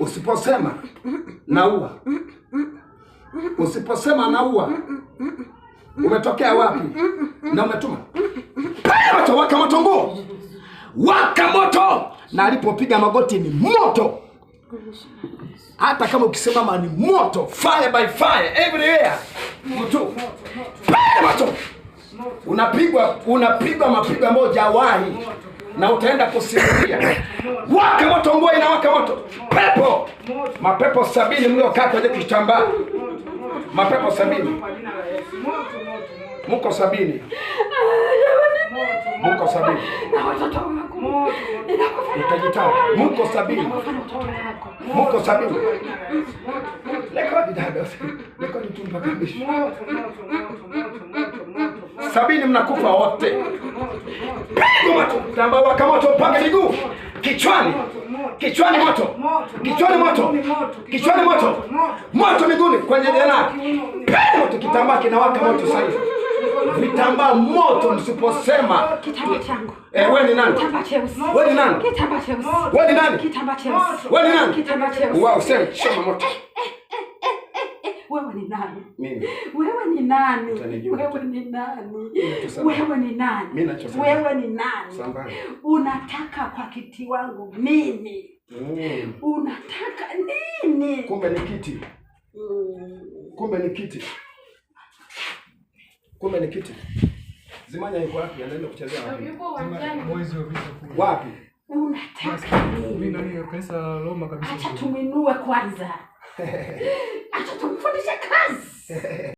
Usiposema naua. Usiposema naua. Umetokea wapi? Na umetuma. Moto, waka moto nguo. Waka moto. Na alipopiga magoti ni moto. Hata kama ukisimama ni moto, fire by fire everywhere. Mtu. Moto. Unapigwa, unapigwa mapigo ambayo hujawahi na utaenda kusimulia. Waka moto, nguo inawaka moto. Pepo. Mapepo 70 mliokaa kwenye kitambaa. Mapepo 70. Muko 70. Muko 70. Na watoto wangu. Utajitoa. Muko 70. Muko 70. Rekodi dada. Rekodi tu mpaka mwisho. 70 mnakufa wote. Pigo moto. Kitambaa waka moto mpaka miguu. Kichwani. Kichwani moto. Kichwani moto. Kichwani moto. Moto miguuni kwenye jela. Pigo moto, kitambaa kinawaka moto sasa hivi. Vitambaa moto msiposema. Kitambaa changu. Eh, wewe ni nani? Kitambaa cheusi. Wewe ni nani? Kitambaa cheusi. Wewe ni nani? Kitambaa cheusi. Wewe ni nani? Kitambaa cheusi. Wao sema choma moto. Wewe ni nani? Mimi. Wewe ni nani? Utanijua. Wewe ni nani? Nachosema. Wewe ni nani? Mimi nachosema. Wewe ni nani? Sambani. Unataka kwa kiti wangu mimi? Unataka nini? Kumbe ni kiti. Kumbe ni kiti. Kumbe ni kiti. Zimanya yuko wapi? Anaenda kuchezea wapi? Yupo uwanjani. Mwezi wa vita kule. Wapi? Unataka Mimi nini? nani kanisa la Roma kabisa. Acha tumwinue kwanza. Acha tumfundishe kazi.